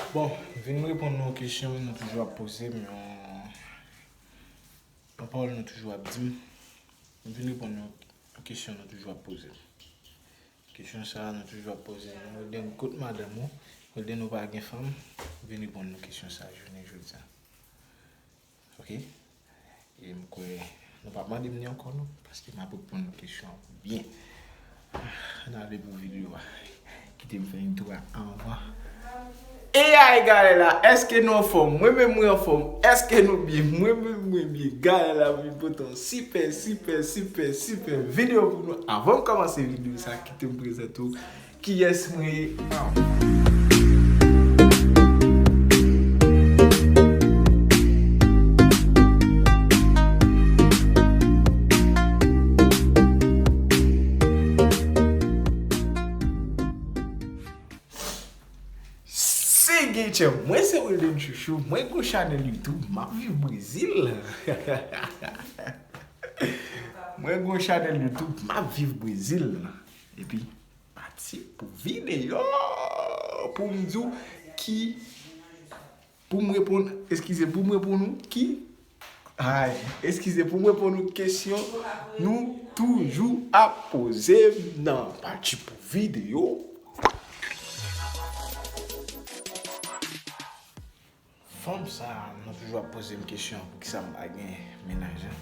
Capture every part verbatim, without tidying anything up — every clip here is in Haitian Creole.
Bon, vin reponn yon kesyon nou toujou ap poze m, yon, yon pawòl nou toujou ap di m. M vin reponn yon, yon kesyon nou toujou ap poze m. Kesyon sa a nou toujou ap poze m. Wilden, kot madanm ou? Wilden, ou pa gen fanm? M vin reponn nou kesyon sa a jounen jodi a. Ok? E m kwè nou p ap mande m li ankò non, paske m ap reponn kesyon an byen. Ann ale pou videyo a. Kite m fè entwo a anvan. E ay, galè la, èske nou anfòm? Mwen menm, mwen anfòm. Èske nou byen? Mwen menm, mwen byen. Galè la, mwen pote yon sipè, sipè, sipè, sipè videyo pou nou. Avan m kòmanse videyo sa, kite m prezante w kiyès mwen ye. Signature, mwen se Wilden Chouchou, mwen gon chanèl YouTube, m ap viv Brezil. Mwen gon chanèl YouTube, m ap viv Brezil. Epi, pati pou videyo, pou m di w ki, pou m reponn, eskize, pou m reponn ou ki, ay, eskize, pou m reponn ou kesyon nou toujou ap poze m nan pati pou videyo. Fanm sa, nou toujou ap poze m kesyon, poukisa m pa gen mennaj an?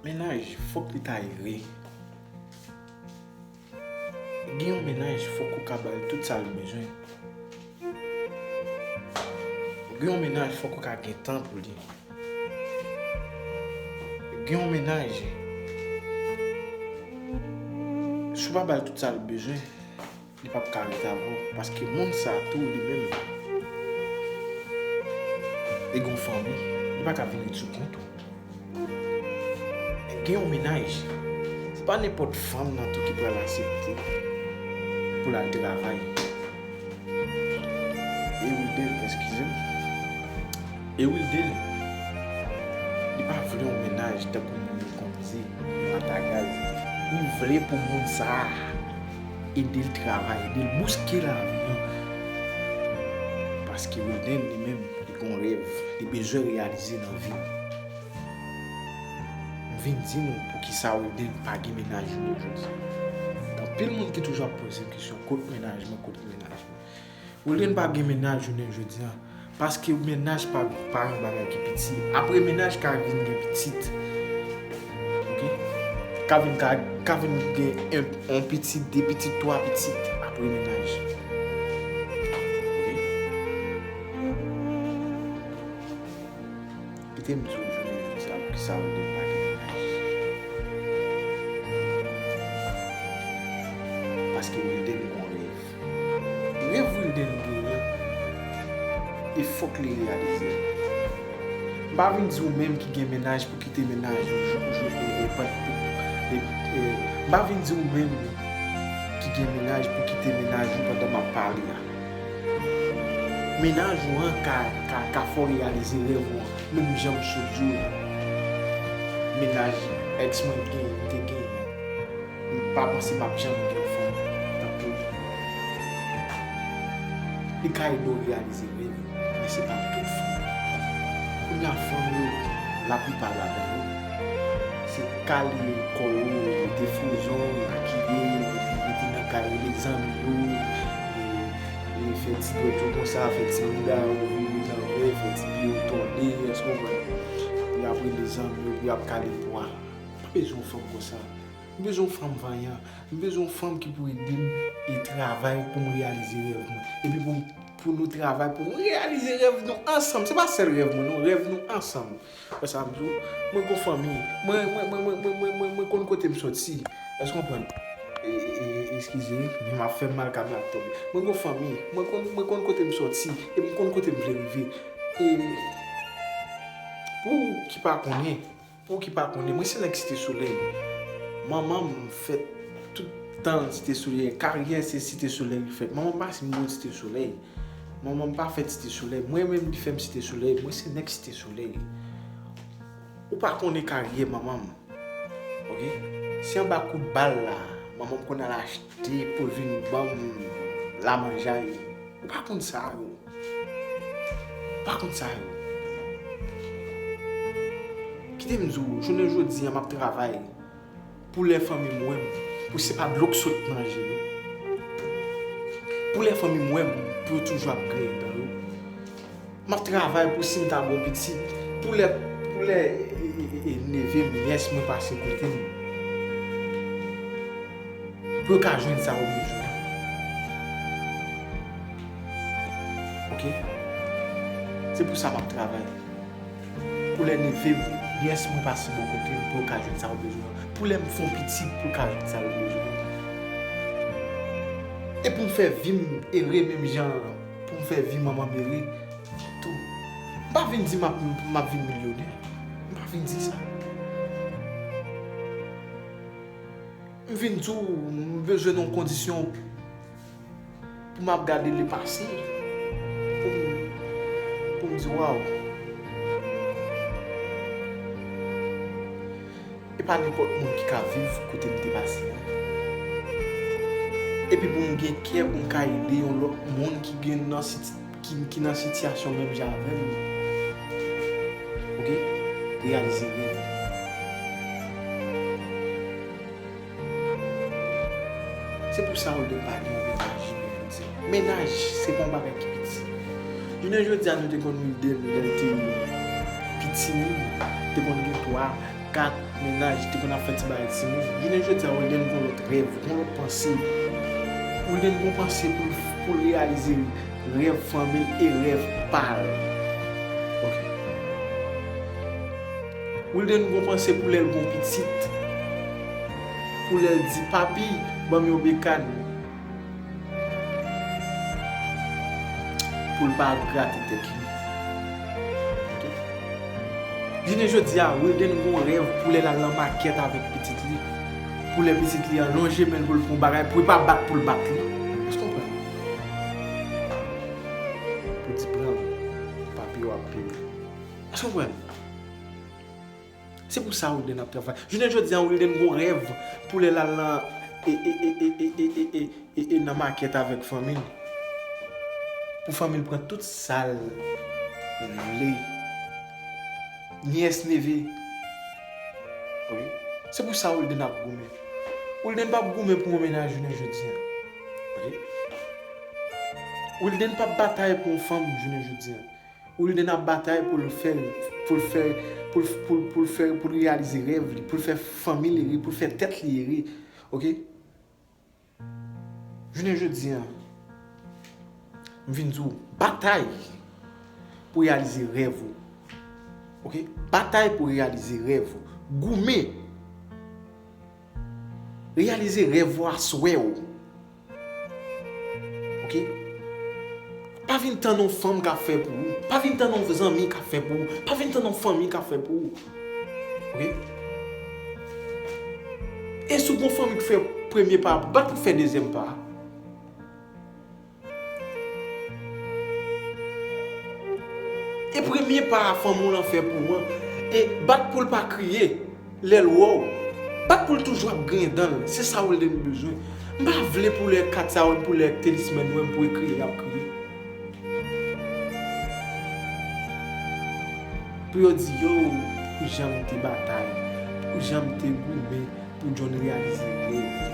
Mennaj, fòk li ta ere. Gen yon mennaj, fòk ou ka ba l tout sa l bezwen. Gen yon mennaj, fòk ou ka gen tan pou li. Gen yon mennaj, si w pa ba l tout sa l bezwen, li p ap ka ret avè w, paske moun sa tou, li menm, li gen yon fanmi, li pa ka vin ret sou kont ou. Gen yon mennaj, se pa nenpòt fanm nan tou ki pral aksepte pou l al travay. E Wilden, eskize m. E Wilden, li pa vle yon mennaj tankou moun yo konn di, yon atagaz. Li vle pou moun sa a ede l travay, ede l bouske lavi an. Paske Wilden, li menm, li gon rèv, li bezwen reyalize nan vi l. M vin di nou poukisa Wilden pa gen mennaj jounen jodi a. Gen anpil moun ki toujou ap poze m kesyon, kot mennaj mwen, kot mennaj mwen? Wilden pa gen mennaj jounen jodi a. Paske mennaj pa, pa yon bagay ki piti. Apre mennaj ka vin gen pitit. Ok? Ka vin, ka, ka vin gen yon, yon pitit, de pitit, twa pitit. Apre mennaj. Ok? Kite m di w jounen jodi a poukisa Wilden pa gen mennaj. Paske Wilden gon rèv. Rèv Wilden genyen, e fòk li reyalize l. M pa vin di w menm ki gen mennaj pou kite mennaj ou jou, jou, e, e, pa, e, e, m pa vin di w menm ki gen mennaj pou kite mennaj ou pandan m ap pale a. Mennaj ou an ka, ka, ka fè w reyalize rèv ou an. Menm jan m sot di w la. Mennaj èks mwen gen, m te genyen. M pa panse m ap janm gen yon fanm tankou li. Li ka ede w reyalize rèv ou, men se pa tout fanm. Kounye a fanm yo, laplipa ladan yo, se kale kò yo, mete fo zong, makiye, epi rete nan kay, rele zanmi yo, e, e fè ti dwèt yo konsa, fè ti bouda yo vire nan vè, fè ti pye yo tonde, èske w konprann? Epi ap rele zanmi yo, epi ap kale pwa. M pa bezwen yon fanm konsa. M bezwen yon fanm vanyan. M bezwen yon fanm ki pou ede m e travay pou m reyalize rèv mwen. Epi pou m, pou nou travay pou nou reyalize rèv nou ansanm. Se pa sèl rèv mwen, non, rèv nou ansanm. Wè sa m di w? Mwen gon fanmi. Mwen, mwen, mwen konn kote m soti. Èske w konprann? E, e, e, eskize, men m ap fè m mal, kamera ap tonbe. Mwen gon fanmi. Mwen konn, mwen konn kote m soti. E m konn kote m vle rive. E pou w ki pa konnen, pou w ki pa konnen, mwen se nèg Site Solèy. Manman m fèt tout tan l Site Solèy. Karyè se Site Solèy li fèt. Manman m pa simbòl Site Solèy. Manman m pa fèt Site Solèy. Mwen menm li fè m Site Solèy. Mwen se nèg Site Solèy. Ou pa konnen karyè manman m. Ok? Se anba kout bal la, manman m konn al achte pou l vin ban m. lamanjay. Ou pa konn sa yo. Ou pa konn sa yo. Kite m di w, jounen jodi a, m ap travay pou lè fanmi m wè m, pou se pa dlo k sot nan je yo. Pou lè fanmi m wè m, pou yo toujou ap griyen dan yo. M ap travay pou si m ta gon pitit, pou lè, pou lè, e, e, e, e, neve m, nyès mwen pase kote m, pou yo ka jwenn sa yo bezwen. Oke? Se pou sa m ap travay. Pou lè neve m, nyès mwen pase bò kote m, pou yo ka jwenn sa yo bezwen. Pou lè m fè yon pitit, pou yo ka jwenn sa yo bezwen. E pou m fè vi m ere menm jan, pou m fè vi manman m ere tou. M pa vin di m ap, m ap vin milyonè. M pa vin di sa. M vin di w, m bezwen nan yon kondisyon pou m ap gade lepase, pou m, pou m di, waw. E pa nenpòt moun ki ka viv kote m te pase a. Epi pou m gen kè pou m ka ede yon lòt moun ki gen nan siti-, ki, ki nan sitiyasyon menm jan avè m. Oke? Reyalize rèv. Se pou sa Wilden pa gen yon mennaj jounen jodi a. Mennaj, se pa yon bagay ki piti. Jounen jodi a, nou te konn Wilden, lè l te pitimi, te konn gen twa, kat mennaj, te konn ap fè ti bagay timoun. Jounen jodi a, Wilden gen yon lòt rèv, gen yon lòt panse. Wilden gen yon panse pou l, pou l reyalize rèv fanmi l e rèv pa l. Oke. Wilden gen yon panse pou lè l gen yon pitit. Pou lè l di, "Papi, ban m yon bekàn." Pou l pa grate tèt li. Oke? Jounen jodi a, Wilden gen yon rèv pou lè l al nan makèt avèk pitit li. Pou lè pitit li an lonje men l pou l pran yon bagay, pou l pa bat pou l bat li. Èske w konprann? Pou di pran, papi w ap peye. Èske w konprann? Se pou sa Wilden ap travay. Jounen jodi a, Wilden gen yon rèv pou lè l al nan, e, e, e, e, e, e, e, e, e, e, nan makèt avèk fanmi l. Pou fanmi l pran tout sa l vle. Nyès, neve. Oke? Se pou sa Wilden ap goumen. Wilden p ap goumen pou yon mennaj jounen jodi a. Oke? Wilden p ap batay pou yon fanm jounen jodi a. Wilden ap batay pou l fè, pou l fè, pou l, pou l, pou l fè, pou l reyalize rèv li, pou l fè fanmi l ere, pou l fè tèt li ere. Oke? Jounen jodi a, m vin di w, batay pou reyalize rèv ou. Oke? Batay pou reyalize rèv ou. Goumen. Reyalize rèv ou aswè w. Oke? Pa vin tann yon fanm k ap fè pou ou. Pa vin tann yon zanmi k ap fè pou ou. Pa vin tann yon fanmi k ap fè pou ou. Oke? E si w gon fanmi k fè premye pa a, bat pou fè dezyèm pa a. E premye pa a fanmi w lan fè pou ou an, e bat pou l pa kriye lè l wè w. Bat pou l toujou ap griyen dan l. Se sa Wilden bezwen. M pa vle pou lè kat sa yo, pou lè Telismèn wè m pou l kriye, l ap kriye. Pou yo di, yo, pou jan m te batay, pou jan m te goumen, pou John reyalize rèv li.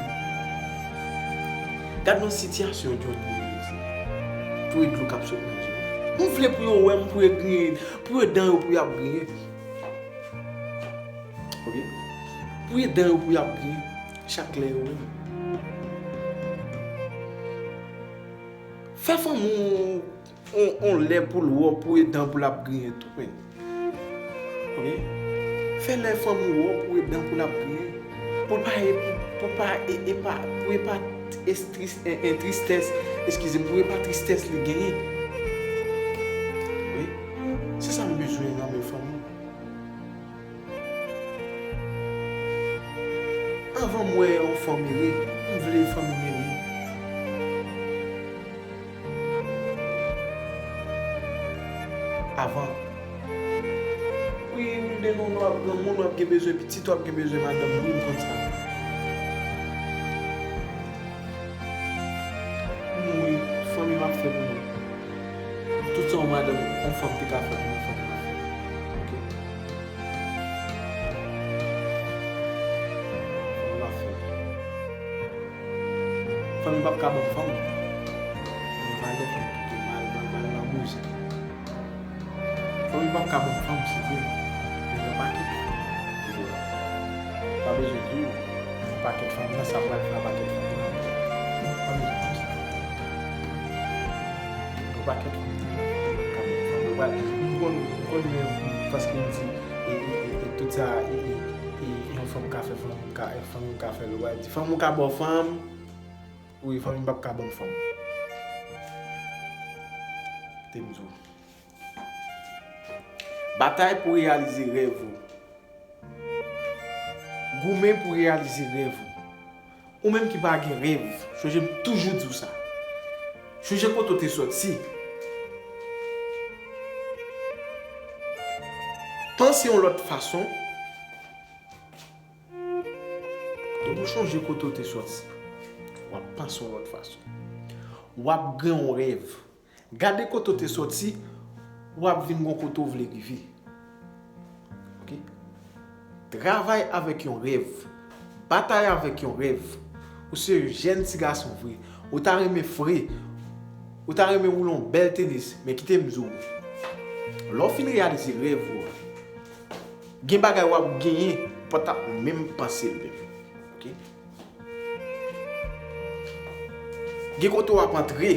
Gad nan sitiyasyon John ye jodi. Pou e dlo k ap sot nan je yo. M vle pou yo wè m, pou yo griyen, pou yo dan yo, pou y ap griyen. Oke? Pou yo dan yo, pou y ap griyen. Chak lè yo wè m. Fè fanmi w on, on lè pou l wè w, pou e dan pou l ap griyen tou, men. Oke? Fè lè fanmi w wè w, pou e dan pou l ap griyen. Pou l pa, pou, pou pa, e, e pa, pou e pa estris, en, en tristès, eskize m, pou e pa tristès li genyen. Wi. Se sa m bezwen nan men fanmi w. Anvan m wè yon fanmi ere, m vle fanmi m ere. Avan. Wi, wi, de nou, nou ap granmoun, w ap gen bezwen pitit, w ap gen bezwen madanm, wi, m konn sa. M wi, Madanm, yon fanm te ka fè pou yon fanm pa fè. Ok? Fanm pa fè. Fanm pa ka ban fanm. Yon valè fanm ki te mal, mal, mal, mal boze. Fanm pa ka ban fanm, se vre. Men yon pakèt fanm. Pa bezwen di w, yon pakèt fanm nan, sa pral fè yon pakèt fanm nan. Pa bezwen di w sa. Yon pakèt fanm. Ka ban fanm. Yo pral, m konn, m konn men, paske m di, e, e, e, e, tout sa, e, e, e, yon fanm ka fè, fanm ka, fanm ka fè, yo pral di, fanm ou ka ban fanm. Wi, fanm pa ka ban fanm. Te m di w. Batay pou reyalize rèv ou. Goumen pou reyalize rèv ou. Ou menm ki pa gen rèv, chonje m toujou di w sa. Chonje kote w te sòti. Panse yon lòt fason. Depi w chonje kote w te sòti, w ap panse yon lòt fason. W ap gen yon rèv. Gade kote w te sòti, w ap vin gon kote w vle rive. Ok? Travay avèk yon rèv. Batay avèk yon rèv. Ou se jèn ti gason vre. Ou ta renmen fre. Ou ta renmen woule yon bèl tenis. Men kite m di w. Lè w fin reyalize rèv ou a, gen bagay w ap genyen, ou pa t ap menm panse l menm. Ok? Gen kote w ap antre.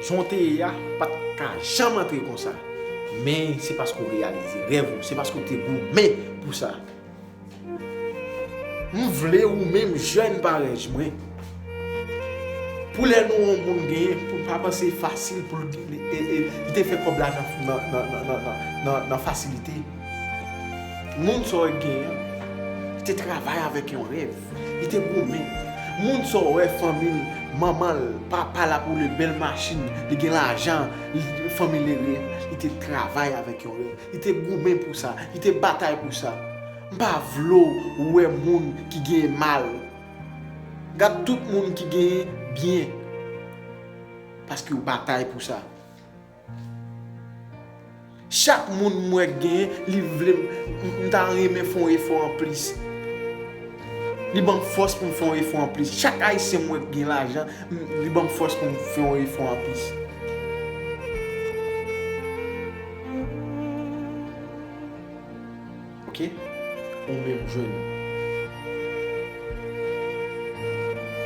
Jan w te ye a, pa t ka janm antre konsa. Men se paske w reyalize rèv ou, se paske w te goumen pou sa. M vle ou menm jèn parèy mwen. Pou lè nou yon moun genyen, pou pa panse fasil pou l, e, e, li te fè kòb la nan, nan, nan fasilite. Moun sa w wè k genyen an, li te travay avèk yon rèv. Li te goumen. Moun sa w wè fanmi l, manman l, papa l ap woule bèl machin, li gen lajan, li, fanmi l ere, li te travay avèk yon rèv. Li te goumen pou sa. Li te batay pou sa. M pa vle w wè moun ki genyen mal. Gad tout moun ki genyen byen. Paske yo batay pou sa. Chak moun m wè k genyen, li vle m, m, m ta renmen fè yon efò anplis. Li ban m fòs pou m fè yon efò anplis. Chak ayisyen m wè k gen lajan, m, li ban m fòs pou m fè yon efò anplis. Ok? Ou menm jèn.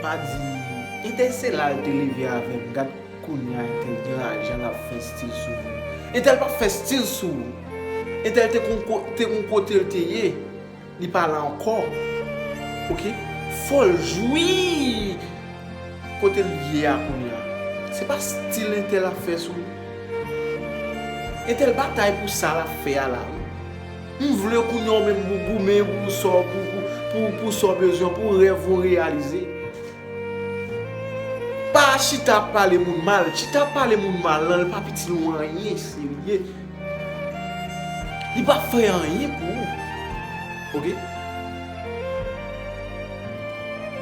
Pa di, entèl se la l te leve avè m, gad kounye a entèl gen lajan l ap fè stil sou ou. Entèl p ap fè stil sou ou. Entèl te kon ko-, te kon kote l te ye, li pa la ankò. Ok? Fò l jwi kote l ye a kounye a. Se pa stil entèl ap fè sou ou. Entèl batay pou sa l ap fè a la, wi. M vle kounye a w menm pou goumen pou sa w, pou, pou, pou, pou sa w bezwen, pou rèv ou reyalize. Pa chita ap pale moun mal. Chita ap pale moun mal lan, li p ap itil ou anyen serye. Li p ap fè anyen pou ou. Ok?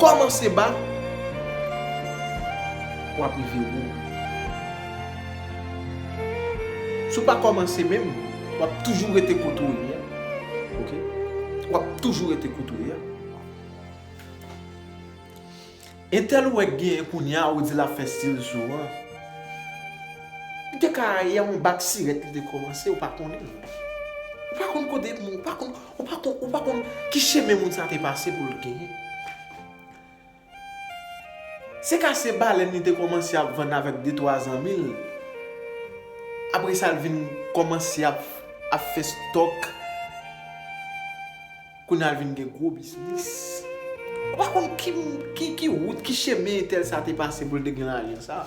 Kòmanse ba, w ap rive wo. Si w pa kòmanse menm, w ap toujou rete kote w ye a. Ok? W ap toujou rete kote w ye a. Entèl ou wè k genyen kounye a, ou di l ap fè stil sou ou an. Li te ka ye yon bak sirèt li te kòmanse, ou pa konnen. Ou pa konn kote, ou pa konn, ou pa konn, ou pa konn ki chemen moun sa te pase pou l genyen. Se ka se balèn li te kòmanse ap vann avèk de twa zanmi l. Apre sa, l vin kòmanse ap, ap fè stòk. Kounye a l vin gen gwo biznis. Ou pa konn ki, ki, ki wout, ki chemen entèl sa te pase pou l te gen lajan sa.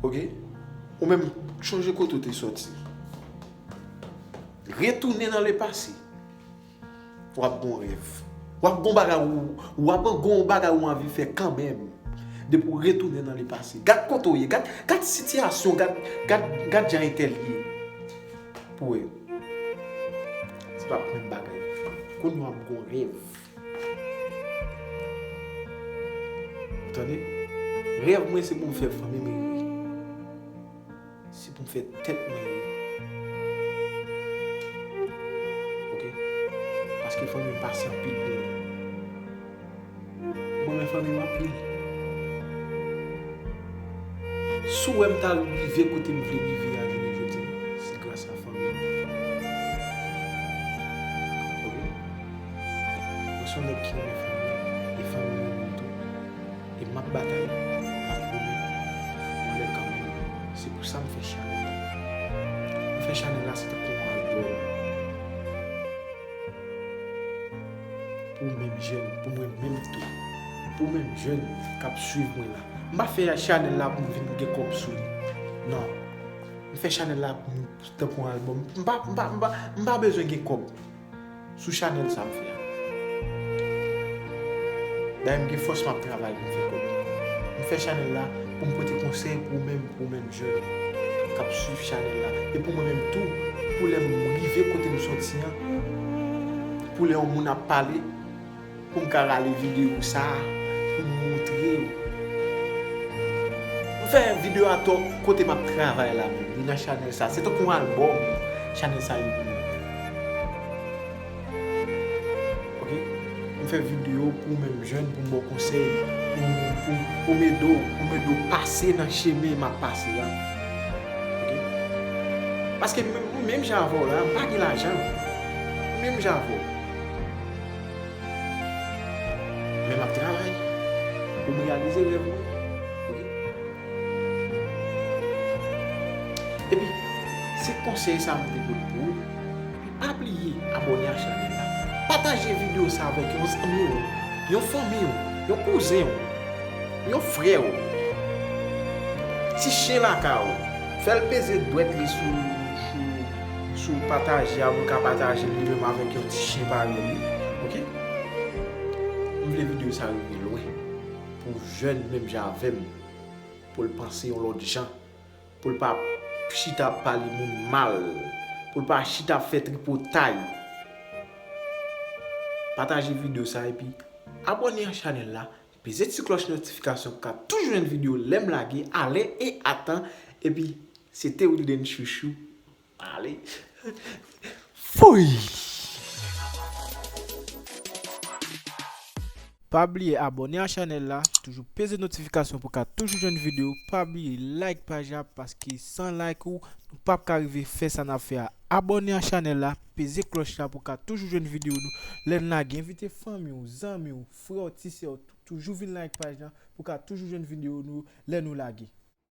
Ok? Ou menm, chonje kote w te sòti. Retounen nan lepase. W ap gon rèv. W ap gon bagay ou, w ap gon bagay ou anvi fè kanmenm. Depi w retounen nan lepase. Gad kote w ye, gad, gad sitiyasyon, gad, gad, gad jan entèl ye. Pou wè. Se pa menm bagay. Kounye a w ap gon rèv. Tande? Rèv mwen se pou m fè fanmi m rive. Se pou m fè tèt mwen rive. Oke? Paske fanmi m pase anpil pou mwen. Mwen, men fanmi m anpil. Si w wè m ta rive kote m vle rive a jounen jodi a, se gras a fanmi m. Oke? Mwen se yon nèg ki renmen fanmi m, e fanmi m renmen m tou. E m ap batay, m ap goumen, mwen lè kanmenm. Se pou sa m fè chanèl la. M fè chanèl la, se tankou yon albòm. Pou ou menm jèn, pou mwen menm tou. Pou ou menm jèn k ap swiv mwen la. M pa fè chanèl la pou m vin gen kòb sou li. Non. M fè chanèl la pou m, tankou yon albòm. M pa, m pa, m pa, m pa bezwen gen kòb sou chanèl sa m fè a. Dayè, m gen fòs m ap travay pou m fè kòb. M fè chanèl la pou m pote konsèy pou ou menm, pou ou menm jèn k ap swiv chanèl la. E pou mwen menm tou, pou lè m rive kote m soti an, pou lè yon moun ap pale, pou m ka rale videyo sa a, pou m montre yo. M fè videyo atò kote m ap travay la menm, li nan chanèl sa. Se tankou yon albòm, chanèl sa ye pou mwen. Oke? M fè videyo pou ou menm jèn, pou m ba w konsèy, pou, pou, pou m ede w, pou m ede w pase nan chemen m ap pase a. Oke? Paske menm, menm jan avè w la, m pa gen lajan. Menm jan avè w. Men m ap travay pou m reyalize rèv mwen. Oke? Epi, se konsèy sa m te pote pou ou. Epi, pa bliye abòne a chanèl la. Pataje videyo sa avèk yon zanmi w, yon fanmi w, yon kouzen w, yon frè w. Ti chen lakay ou, fè l peze dwèt li sou, sou, sou pataje a pou l ka pataje l li menm avèk yon ti chen parèy li. Oke? M vle videyo sa rive lwen. Pou jèn menm jan avè m, pou l panse yon lòt jan, pou l pa chita ap pale moun mal, pou l pa chita ap fè tripotay. Pataje videyo sa epi abòne a chanèl la, peze ti klòch notifikasyon pou ka toujou jwenn videyo lè m lage, alè e atan, epi se te Wilden Chouchou. Ale. Fouy! Pa bliye abòne a chanèl la, toujou peze notifikasyon pou ka toujou jwenn videyo. Pa bliye like paj la, paske san like ou, nou p ap ka rive fè sa n ap fè a. Abòne a chanèl la, peze klòch la pou ka toujou jwenn videyo nou lè n lage. Envite fanmi w, zanmi w, frè w, ti sè w, toujou vin like paj la pou ka toujou jwenn videyo nou lè nou lage.